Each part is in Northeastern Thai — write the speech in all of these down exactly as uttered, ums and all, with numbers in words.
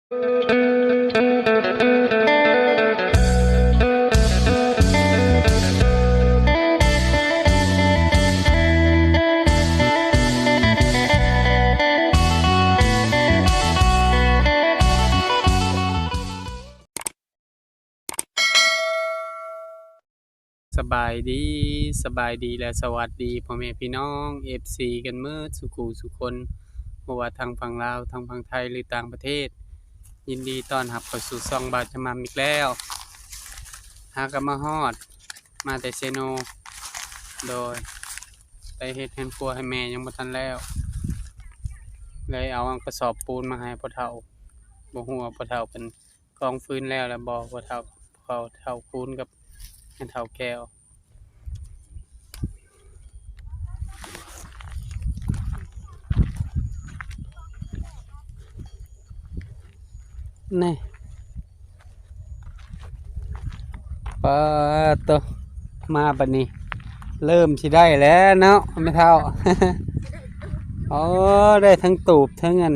สบายดี สบายดีและสวัสดีพ่อแม่พี่น้อง เอฟซี กันเมิดสุขูสุคน บ่ว่าทางฝั่งลาว ทางฝั่งไทย หรือต่างประเทศ ยินดีต้อนรับเข้าสู่ช่องบ่าวจำม่ำอีกแล้ว หากะมาฮอด มาแต่เซโน โดย ไปเฮ็ดเฮือนครัวให้แม่ยังบ่ทันแล้ว เลยเอากระสอบปูนมาให้พ่อเฒ่า บ่ฮู้ว่าพ่อเฒ่าเพิ่น กองฟืนแล้วล่ะบ่ พ่อเฒ่า พ่อเฒ่าคูณกับแม่เฒ่าแก้ว นี่ ปาดโต มาบัดนี้ เริ่มสิได้แล้วเนาะแม่เฒ่า โอ้ ได้ทั้งตูบทั้งอัน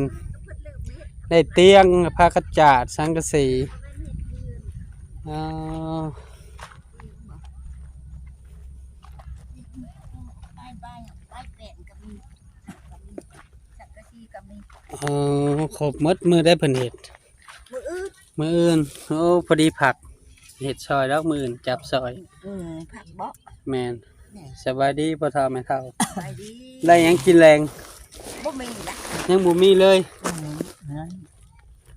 ได้เตียง ผ้ากระจาด สังกะสี อ๋อ ป้าย ป้าย ป้ายแป้นก็มี ก็มี สังกะสีก็มี อ๋อ ครบหมด มื้อใดเพิ่นเฮ็ด มื้ออื่น มื้ออื่น โอ้ พอดีผัก เฮ็ดซอยดอกมื้ออื่น จับซอย อืม ผักบ่ แม่น แม่น สบายดีพ่อเฒ่าแม่เฒ่า สบายดี ได้หยังกินแลง บ่มีละ ยังบ่มีเลย อืม นั่น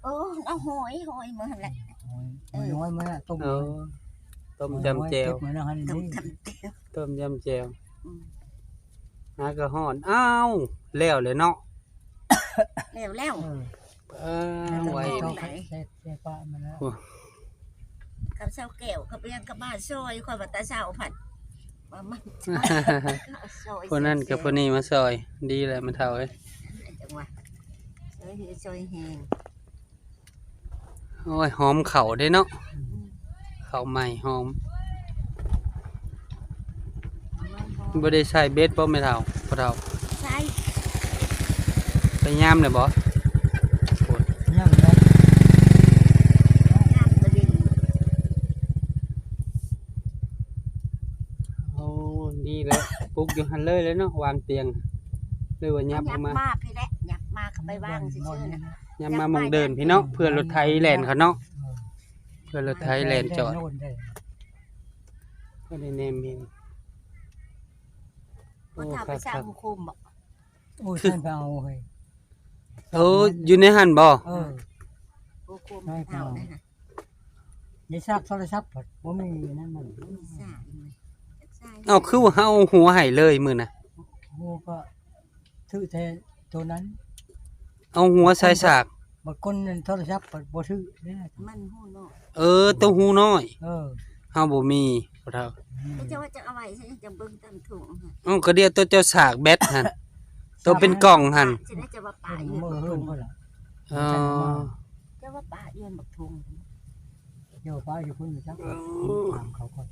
โอ้ เอาหอย หอยมาหั่นแหละ หอย เออ หอยน้อยมาต้ม เออ ต้มยำแจ่ว ต้มยำแจ่ว ต้มยำแจ่ว อืม หากะฮ้อน อ้าว แล้วเลยเนาะ แล้วแล้ว เออ เออ ไหว ใส่ ใส่ปะมันแล้ว โอ้ กับเช้าแก้ว กับเรียงกับมาซอย ข้อยว่าแต่เช้าผัด ว่ามัน ซอย ผู้นั้นกับผู้นี้มาซอย ดีแหละแม่เฒ่าเอ้ย จังหวะ ซอยเหือซอยแหง โอ้ย หอมข้าวเด้เนาะ ข้าวใหม่หอม บ่ได้ใส่เบ็ดบ่แม่เฒ่า พ่อเฒ่า ใส่ ไปยามเลยบ่ โอ้ย ยามเลย ยามกะดิน โอ้ ดีแล้ว ปลูกอยู่หั่นเลยเลยเนาะ วางเตียง หรือว่ายับออกมา ยับมาพี้แหละ ยับมาก็ไปวางซื่อๆนะ ยับมาหม่องเดินพี้เนาะ เพื่อรถไถแล่นเขาเนาะ เออ เพื่อรถไถแล่นจอด โน่นได้ ก็ได้แนมเห็น บ่เฒ่าไปสร้าง โอ้ คักๆ โคมบ่ โอ้ย ท่านไปเอาเฮ้ย โอ้ อยู่ในหั่นบ่ เออ โอ้ โคม ท่านไป เฒ่า เอา นะคะ ในซากโทรศัพท์บ่มีนั่นมัน มีซากอีกไหม ซาก เอ้า คือว่าเฮาเอาหัวให้เลยมื้อน่ะ หัวก็ถือแต่ตัวนั้น เอาหัวใส่ซาก บางคนนั่นโทรศัพท์บ่ถือเด้ มันหูน้อย เออ ตัวหูน้อย เออ เฮาบ่มี พ่อเฒ่า อืม เจ้าว่าจะเอาไว้ใช่ จะเบิ่งตามถุงค่ะ เอ้า ก็เดียวตัวเจ้าซากแบตหั่น ตัวเป็นกล่องหั่น จะได้จะว่าปะอยู่ เออ เฮือนเพิ่นล่ะ อ๋อ จะว่าปะอยู่บักถุง เดี๋ยวปะอยู่เพิ่นจัก เออ ถามเขาก่อน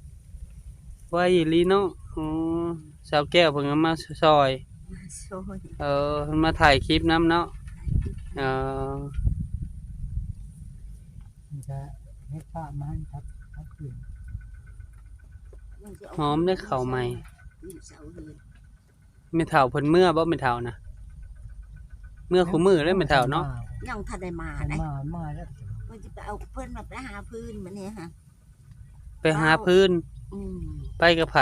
ไวอีหลีเนาะ อ๋อ สาวแก้วเพิ่นก็มาซอย มาซอย เออ เพิ่นมาถ่ายคลิปนำเนาะ เออ มันจะเฮ็ดปะมาหั่นครับ ครับ หอมเด้อข้าวใหม่ อืม เสาเฮือน แม่เฒ่าเพิ่นเมือบ่แม่เฒ่านะ เมือคู่มื้อเลยแม่เฒ่าเนาะ ยังทันได้มา ทัน เด้ มา มาแล้ว เพิ่นสิไปเอา เพิ่นมาไปหาฟืนมื้อนี้ฮะ ไปหาฟืน อืม ไปกับไผ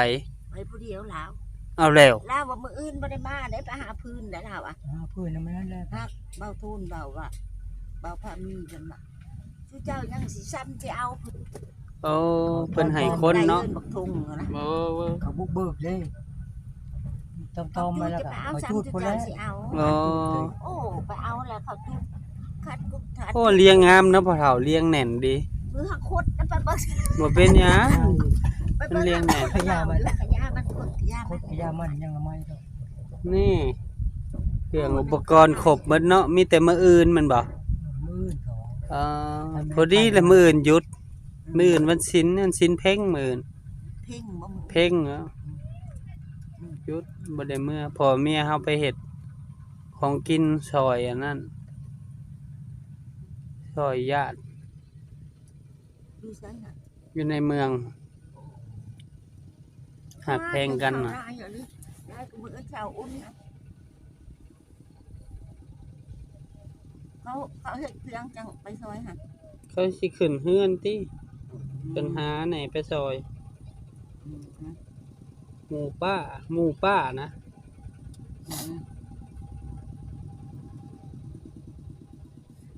ไปผู้เดียวลาว เอาแล้ว ลาวว่ามื้ออื่นบ่ได้มาเด้ ไปหาฟืนแล้วลาวอะ หาฟืนแล้วมันนั่นแหละ หากเบาทูนเบาว่า เบาพามีเพิ่นว่า ซุเจ้ายังสิซ้ำสิเอา โอ้ เพิ่นให้คนเนาะ บักทงนะ โอ้ เขาบุกเบิกเด้ ตอมๆมาแล้วก็เขาจูดพุ้นแหละ โอ้ โอ้ ไปเอาแล้วเขาจูด คัดกุ๊กคัด โอ้ เรียงงามเนาะพ่อเฒ่า เรียงแน่นดี มือหักคดนะ ไปเบิ่ง บ่เป็นหยัง ไปเบิ่ง เพิ่นเรียงแน่น ขยะมัน ขยะมัน ขดขยะมัน ขดขยะมันยังละไม้ดอก นี่ เครื่องอุปกรณ์ครบหมดเนาะ มีแต่มื้ออื่นแม่นบ่ มื้ออื่นเขา เอ่อ พอดีละมื้ออื่นหยุด มื้ออื่นวันศีล วันศีลเพ็งมื้ออื่น เพ็งบ่มื้อ เพ็งเหรอ อืม หยุด บ่ได้เมือ พ่อเมียเฮาไปเฮ็ดของกินซอยอันนั้น ซอยญาติ อยู่ไสหั่น อยู่ในเมือง หักแพงกันน่ะ อ้าว เขาหาอยู่นี่ ย้ายกับมือเช้าอุ่นนะ เขา เขาเฮ็ดเพียงจังไปซอยหั่น เขาสิขึ้นเฮือนติ อืม เพิ่นหาแหน่ไปซอย อืม หมู่ป้า หมู่ป้านะ อืม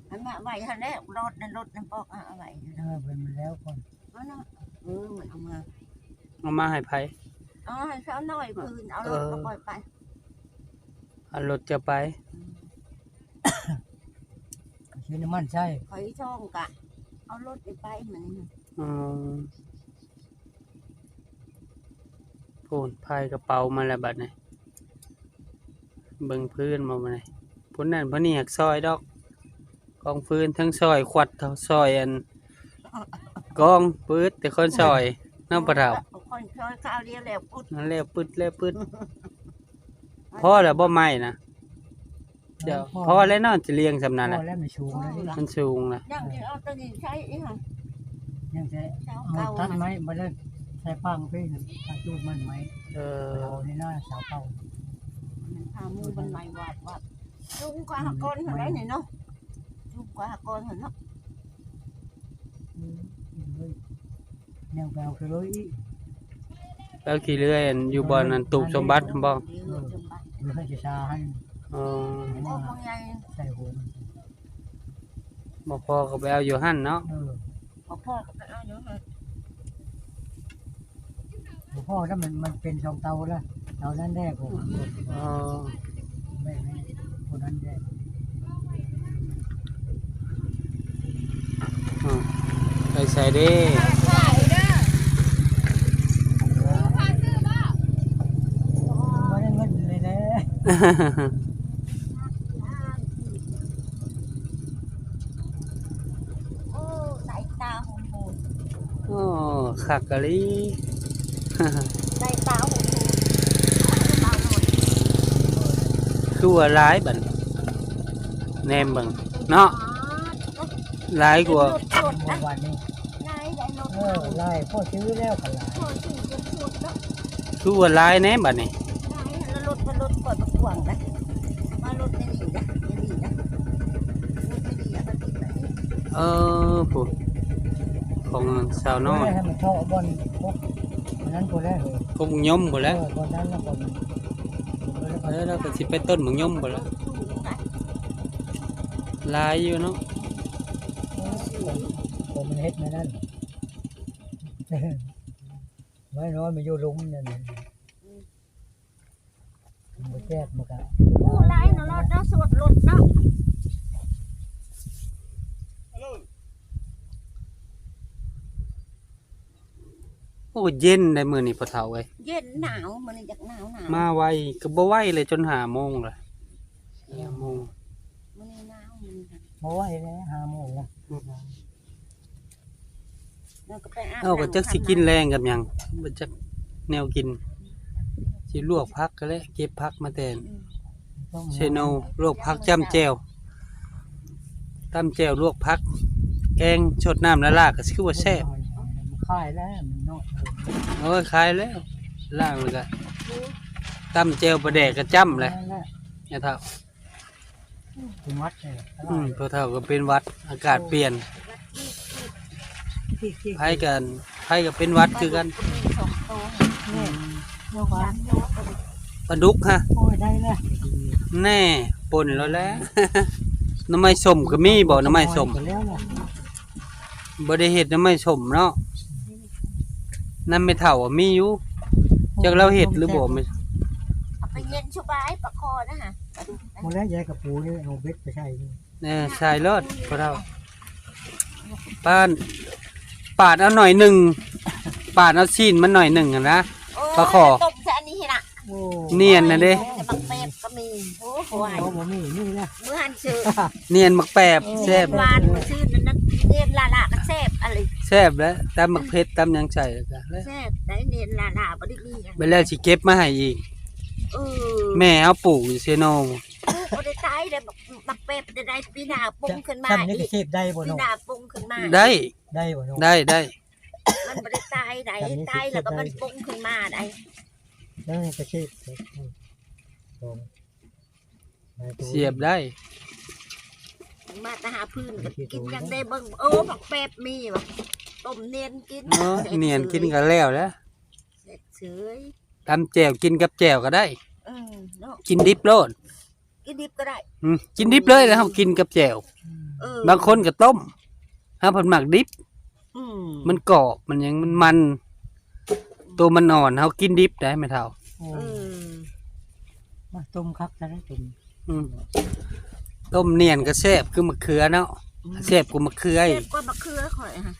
อันน่ะไว้หั่นแหละ รถนั่น รถนั่นบอก อ่ะ เอาไว้หั่น เออ เป็นมาแล้วก่อน เอาเนาะ เออ มันเอามา เอามาให้ไผ เอาให้สาวน้อยพื้น เอารถ เออ มาปล่อยไป เอารถจะไป อืม ซื้อน้ำมันใส่ ขอยช่องกะ เอารถไปไปมัน อืม พู้น พายกระเป๋ามาแล้วบัดนี้ เบิ่งพื้นบ่บัดนี้ ผู้นั้นผู้นี้อยากซอยดอก กองฟืนทั้งซอย ขวัดซอย อัน กองปื๊ด แต่คนซอย น้ำปลาเฒ่า คนซอยข้าวเดียวแล้วปึ๊ด นั่นแล้วปึ๊ด แล้วปึ๊ด พอแล้วบ่ไหม้นะ เดี๋ยว พอ พอแล้วเนาะ จะเลี้ยงสำนั้น พอ น่ะ แล้วมันสูงแล้วนี่ มันสูงนะ ยังจะเอาตัวนี้ใช้อีกหั่น ยังจะ เสา เอา เก่า ตัดไม้มาเลย ใส่ฟางไปหั่น ตัดลูกมันไม้ เออ เอาในหน้าเสาเก่า มันพาหมู่มันไม้วัดวัด สูงกว่าหากรเท่าไหร่นี่เนาะ สูงกว่าหากรเท่าเนาะ อืม ยังไปเอาไปเลยอีก แล้วขี้เลื่อยอันอยู่บ่อนอันตูบสมบัติบ่ เออ สมบัติ เออ ให้จะซาให้ อ๋อ โอ้ ของใหญ่ ใส่หัวมัน บ่พอก็ไปเอาอยู่หั่นเนาะ เออ บ่พอก็ไปเอาอยู่หั่น บ่พอแล้วมัน มันเป็นสองเตาแล้ว เตานั้นแรกผม อ๋อ แม่ให้คนนั้นแรก อืม ไปใส่เด้ บ่ได้เงินเลยแหละ โอ้ สายตาของโบสถ์ โอ้ คักกะลี สายตาของโบสถ์ คือว่าหลายบัดนี้ แนมเบิ่งเนาะ หลายกว่า รถชนนะ วันนี้ หลาย หลายรถ เออ หลาย พอซื้อแล้วก็หลาย พอซื้อจนสุดแล้ว คือว่าหลายแน่บัดนี้ หลาย แล้วรถมันรถก่อนมันกว้างนะ มารถไม่ดีนะ ไม่ดีนะ รถไม่ดีอะ มันติดแบบนี้ เออ ผู้ ของสาวน้อย ให้มันเทาะบ่อนพวกอันนั้นพอแล้ว พวกยมพอแล้ว เออ บ่อนนั้นแล้วก็ เออ แล้วก็สิไปต้นหมากยมพอแล้ว หลายอยู่เนาะ ผม ผมมันเฮ็ดมานั่น ไว้น้อยมันอยู่หลุมนั่นน่ะ มันบ่แจกมันก็ โอ้ หลายเนาะ รถเนาะ สวดรถเนาะ โอ้ เย็นได้มื้อนี้พ่อเฒ่าเอ้ย เย็นหนาว มื้อนี้อยากหนาวหนาว มาไวก็บ่ไวเลย จนห้าโมงละ ห้าโมง มื้อนี้หนาว มื้อนี้หนาว บ่ไหวแล้ว ห้าโมงแล้ว อืม แล้วก็ไปอาบ เอาก็จักสิกินแลงกับหยัง บ่จักแนวกิน สิลวกผักก็แล้ว เก็บผักมาแต่ อืม เซโน ลวกผักจ้ำแจ่ว ตำแจ่ว ลวกผัก แกงสดน้ำละลาก็คือว่าแซ่บ ขายแล้วมันเนาะ โอ้ย ขายแล้ว ล้างแล้วก็ตำแจ่วปลาแดกก็จ้ำเลย นั่นแหละ เนี่ยเฒ่า เป็นหวัดเลย อืม พ่อเฒ่าก็เป็นหวัด อากาศเปลี่ยน ไผกัน ไผก็เป็นหวัดคือกัน ปลาดุกก็มีสองตัว อืม เดี๋ยวก่อน ปลาดุกฮะ โอ้ย ได้แล้ว แน่ ป่นแล้วแหละ หน่อไม้ส้มก็มีบ่ หน่อไม้ส้ม ก็แล้วล่ะ บ่ได้เฮ็ดหน่อไม้ส้มเนาะ นำแม่เฒ่าอะมีอยู่ จักลาวเฮ็ดหรือบ่ แม่ เอาไปเย็นสบายปลาคอนะฮะ หมดแล้ว ยายกับปูนี่เอาเบ็ดไปใส่นี่ เออ ใส่โลดพ่อเฒ่า ปาด ปาดเอาหน่อยหนึ่ง ปาดเอาซีนมันหน่อยหนึ่งหั้นนะ โอ้ย ปลาคอ ต้มใส่อันนี้นะ โอ้ เนียนนะเด้ แต่บักแปบก็มี โอ้โห เขาบ่มีนี่นะ มื้อหั่นซื้อ เนียนบักแปบ เออ แซ่บ หวาน มื้อซื้อนั่นนะ เนียนละละก็แซ่บอะไร แซ่บแล้ว ตำบักเผ็ด ตำหยังใส่ก็แล้ว แซ่บได้ เนียนละละบ่ได้มีหยัง ไปแล้วสิเก็บมาให้อีก เออ แม่เอาปลูกอยู่เซโน ปลูกบ่ได้ตายเลย บัก บักแป๊บได้ได้ปีหน้าปงขึ้นมา ซ้ำนี่ อี ก็ ก เสพได้บ่ ปี เนาะ หน้าปงขึ้นมา ได้ ได้บ่เนาะ ได้ ได้ มันบ่ได้ตายได้ ซ้ำนี่ ตายแล้วก็ เสพได้ มันปงขึ้นมาได้ แล้วนี่ก็เสพ อืม ลอง เสียบได้ มาแต่หาพื้นก็กินยังได้เบิ่ง โอ้ บักแป๊บมีว่ะ ต้มเนียนกิน เออ เนียนกินก็แล้วแหละ เสร็จเฉย ตำแจ่วกินกับแจ่วก็ได้ เออ เนาะ กินดิบโลด กินดิบก็ได้ อืม กินดิบเลยแล้วเฮากินกับแจ่ว เออ บางคนก็ต้ม เฮาเพิ่นมักดิบ อืม มันกรอบ มันหยัง มันมัน ตัวมันอ่อน เฮากินดิบได้แม่เฒ่า โอ้ เออ มาต้มคักซะได้ต้ม อืม ต้มเนียนก็แซ่บคือมะเขือเนาะ อืม แซ่บกว่ามะเขืออีก แซ่บกว่ามะเขือข่อยฮะ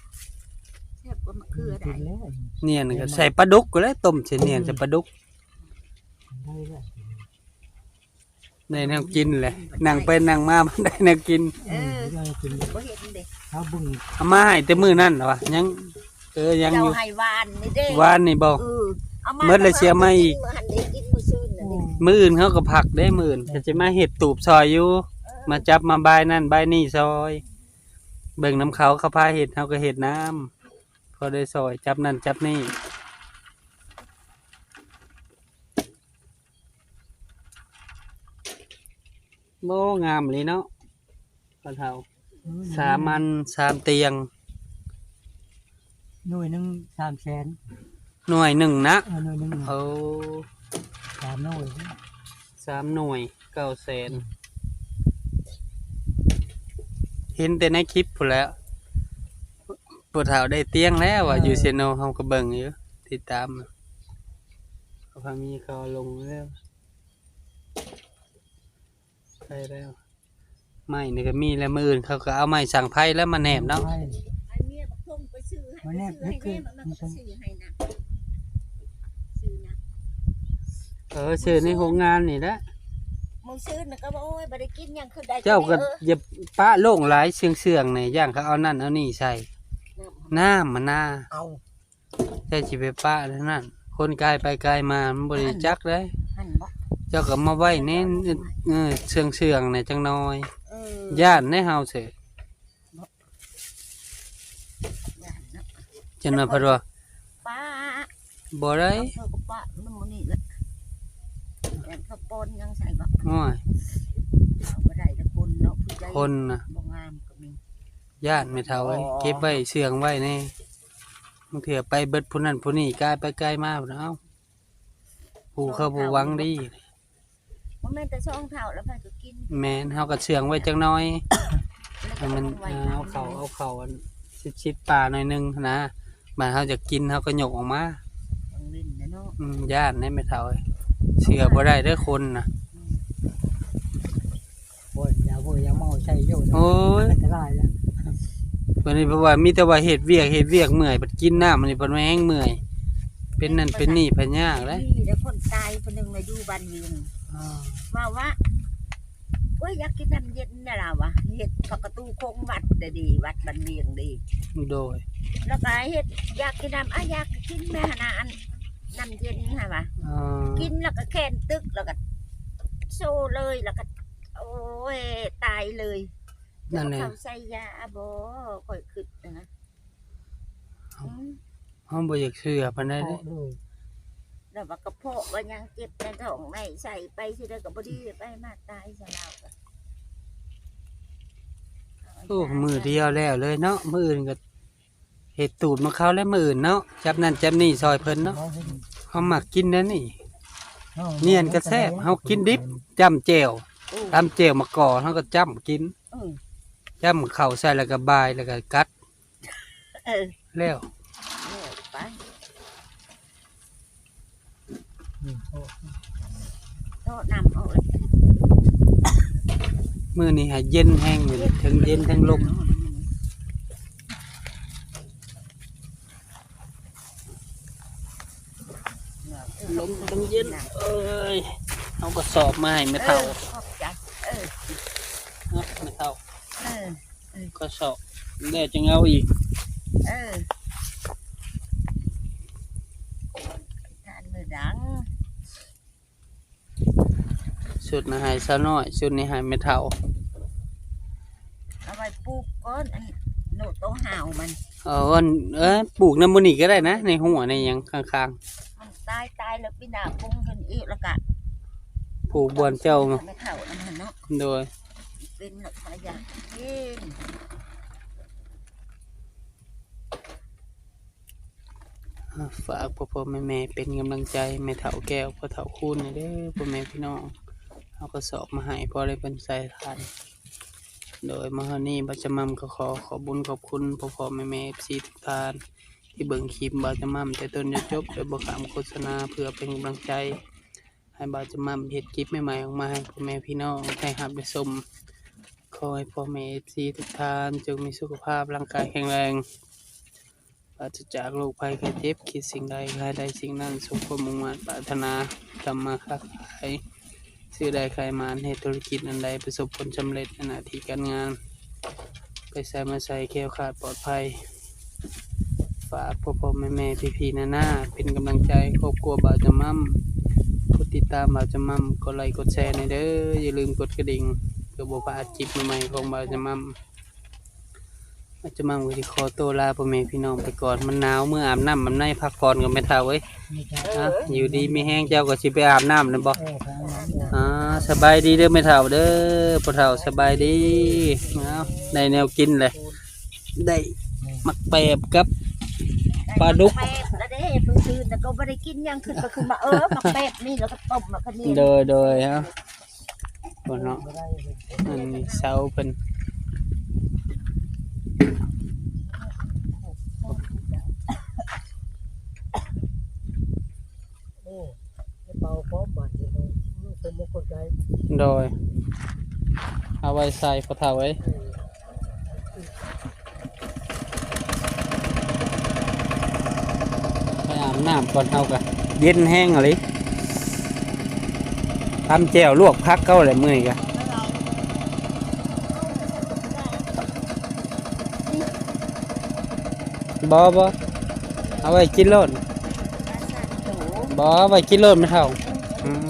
แซ่บกว่ามะเขือได้ กินแล้ว เนียนก็ใส่ปลาดุกก็แล้ว ต้มใส่เนียน อืม ใส่ปลาดุก ได้แล้ว ได้แนวกินแหละ นั่งไปนั่งมา มันได้แนวกิน เออ ได้กิน บ่เห็นเด้ เอาเบิ่ง เอามาให้แต่มื้อนั้นเหรอวะ ยัง เออ ยังอยู่ เจ้าให้วานนี่เด้ วานนี่บ่ เออ เอามา เมิดเลย เสียมาอีก มื้อหันได้กินมื้อซื่นน่ะเด้ มื้ออื่นเขาก็ผักเด้ มื้ออื่นก็สิมาเฮ็ดตูบซอยอยู่ เออ มาจับมาบายนั่นบายนี่ซอย เบิ่งนำเขา เขาพาเฮ็ด เขาก็เฮ็ดนำ พอได้ซอย จับนั่นจับนี่ โอ้ งามเลยเนาะ พ่อเฒ่า อืม สามอัน สามเตียง หน่วยหนึ่งสามแสน หน่วยหนึ่งนะ เออ หน่วยหนึ่ง โอ้ สามหน่วย สามหน่วย เก้าแสน เห็นแต่ในคลิปพู้นแหล้ว พ่อเฒ่าได้เตียงแล้วว่ะ เออ อยู่เซโน เฮาก็เบิ่งอยู่ ติดตาม เขาพามีเขาลงแล้ว ใช่แล้ว ไม้นี่ก็มีแล้ว มื้ออื่นเขาก็เอาไม้สังไพรแล้วมาแนบเนาะ ไม้ ไอ้เมียบักทงไปซื้อให้ มาแนบ ไปซื้อให้ ให้ขึ้น แม่มันก็ซื้อให้นะ ซื้อนะ เออ ซื้อในโรงงานนี่แหละ มื้อซื้อน่ะก็บอก โอ้ย บ่ได้กินหยัง คือได้ เจ้าก็ แต่นี่ เออ อย่าปะโล่งหลาย เสื่องๆ นี่ ย่านเขาเอานั่นเอานี่ใส่ น้ำ น้ำมันนา เอา ใช่สิไปปะเท่านั้น คนกายไปกายมา มันบ่ได้จักเด้ หั่นบ่ เจ้าก็มาไว้ใน เออ เสื่องๆ นี่จังน้อย เออ ย่านในเฮาเสย ย่านเนาะ จนว่าเพิ่นว่า ปะ บ่ได้ เอาเพิ่นก็ปะนำมื้อนี้แหละ แต่เขาปนยังใส่บ่ โอ้ย เอาบ่ได้แต่คนเนาะ ผู้ใหญ่ คนน่ะ บ่งามก็มี ย่านแม่เฒ่าเอ้ย อ๋อ เก็บไว้เสื่องไว้แน่ บางเทื่อไปเบิดผู้นั้นผู้นี้ กายไปกายมา เอ้า ผู้เขาบ่หวังดี บ่แม่นแต่สองเท่าแล้วไผก็กิน แม่น เฮาก็เสื่องไว้จักหน่อย ให้มัน แล้วก็เอาไว้ เออ เอาเข้า เอาเข้าอันชิดๆ ปลาหน่อยหนึ่งนะ บาดเฮาจะกิน เฮาก็ยกออกมา ต้องเว้นนะเนาะ อืม ย่านแน่แม่เฒ่าเอ้ย เชื่อบ่ได้เด้อคนน่ะ อืม โอ้ย อย่าเว้ย อย่าเมาใส่โยน โอ้ย อันตรายแล้ว บัดนี้เพราะว่ามีแต่ว่าเฮ็ดเวียก เฮ็ดเวียกเมื่อย บัดกินน้ำ อันนี้เพิ่นว่าแฮงเมื่อย เป็นนั่นเป็นนี่ เพิ่นยากเด้ มีแต่คนตายคนหนึ่งมาอยู่บ้านเวียง อ่า ว่าว่า โอ้ย อยากกินน้ำเย็นนะล่ะวะ เฮ็ดเข้ากระตูโค้งวัดเด้ดี วัดบ้านเวียงดี โดย แล้วก็เฮ็ด อยากกินน้ำ อ่ะ อยากกินแม่หาน้ำ น้ำเย็นค่ะวะ อ่า กินแล้วก็แขนตึก แล้วก็โซเลย แล้วก็ โอ้ย ตายเลย นั่นแหละ เขาใส่ยาบ่ ข่อยคิดนะ อืม เฮาบ่อยากเชื่อปานใดเด้ แล้วว่ากระเพาะว่ายังเจ็บในท้องในใส่ไปสิได้ก็บ่ดี ไปมาตายซะแล้วก็ โอ้ มื้อเดียวแล้วเลยเนาะ มื้ออื่นก็เฮ็ดตูดมาเข้าแล้วมื้ออื่นเนาะ จับนั่นจับนี่ซอยเพิ่นเนาะ เฮามักกินแนวนี้ เนียนก็แซ่บ เฮากินดิบ จ้ำแจ่ว อืม ตำแจ่วมะกอก เฮาก็จ้ำกิน อืม จ้ำเข้าใส่แล้วก็บาย แล้วก็กัด เออ แล้ว เออ ไป อืม โอ้ โตะนำเอาเลย มื้อนี้หาเย็นแฮง มื้อนี้ทั้งเย็นทั้งลม ลมทั้งเย็น เอ้ย เอากระสอบมาให้แม่เฒ่า เออ ขอบใจ เออ เนาะ แม่เฒ่า เออ เออ กระสอบ แล้วจึงเอาอีก เออ ทานมื้อดัง ชุดนะให้สาวน้อย ชุดนี้ให้แม่เฒ่า ก้อนอันโนโตห่าวมัน เอออันเออปลูกนำมื้อนี้ก็ได้นะ ในหัวในหยังข้างๆ มันตาย ตายแล้วปีหน้าปรุงขึ้นอีก แล้วก็ปลูกบ่อนเจ้า ไม่เฒ่านั่นหั่นเนาะ โดย เป็นแล้วก็อยากกิน อ่า ฝากพ่อๆแม่ๆเป็นกำลังใจแม่เฒ่าแก้ว พ่อเฒ่าคูณหน่อยเด้อ พ่อแม่พี่น้อง เอากระสอบมาให้ พอได้เป็นใส่ทาน โดยมาฮอดนี้บ่าวจำม่ำก็ขอขอบบุญขอบคุณพ่อๆแม่ๆ เอฟซี ทุกท่าน ที่เบิ่งคลิปบ่าวจำม่ำแต่ต้นจนจบ โดยบ่ข้ามโฆษณา เพื่อเป็นกำลังใจ ให้บ่าวจำม่ำเฮ็ดคลิปใหม่ๆออกมาให้พ่อแม่พี่น้องได้รับได้ชม ขอให้พ่อแม่ เอฟซี ทุกท่านจงมีสุขภาพร่างกายแข็งแรง ปราศจากโรคภัยไข้เจ็บ คิดสิ่งใดขอให้ได้สิ่งนั้น สมความมุ่งมั่นปรารถนา ทำมาค้าขาย ซื้อได้ขายหมาน เฮ็ดธุรกิจอันใดประสบผลสำเร็จในหน้าที่การงาน ไปไสมาไสแคล้วคลาดปลอดภัย ฝากพ่อๆแม่ๆพี่ๆน้าๆเป็นกำลังใจครอบครัวบ่าวจำม่ำ กดติดตามบ่าวจำม่ำ กดไลค์กดแชร์หน่อยเด้อ อย่าลืมกดกระดิ่ง เพื่อบ่พลาดคลิปใหม่ๆของบ่าวจำม่ำ บ่าวจำม่ำก็สิขอตัวลาพ่อแม่พี่น้องไปก่อน มันหนาว เมืออาบน้ำอาบในพักผ่อนก่อนแม่เฒ่าเอ้ย นี่ครับ อ่ะ อยู่ดีมีแฮง เจ้าก็สิไปอาบน้ำนั่นบ่ เออครับ อ่า สบายดีเด้อแม่เฒ่าเด้อ พ่อเฒ่าสบายดี เอา ได้แนวกินเลย ได้หมากแปบกับปลาดุก แปบแล้วเด้ มื้อคืนน่ะก็บ่ได้กินหยัง ขึ้นไปขึ้นมา เออ หมากแปบนี่ แล้วก็ต้มหมากขะเนียง โดย โดย เอา พุ่นเนาะ อันนี้เสาเพิ่น โอ้ ไปเป่าพร้อมบาดเดี๋ยวเรา อืม เป็นมงคลใจ โดย เอาไว้ใส่พ่อเฒ่าเอ้ย ไปอาบน้ำก่อนเฮากะ เย็นแฮงอีหลี ตำแจ่วลวกผักเก่าแหละมื้อนี้กะ บ่ บ่ เอาไว้กินโลด บ่ เอาไว้กินโลดแม่เฒ่า อืม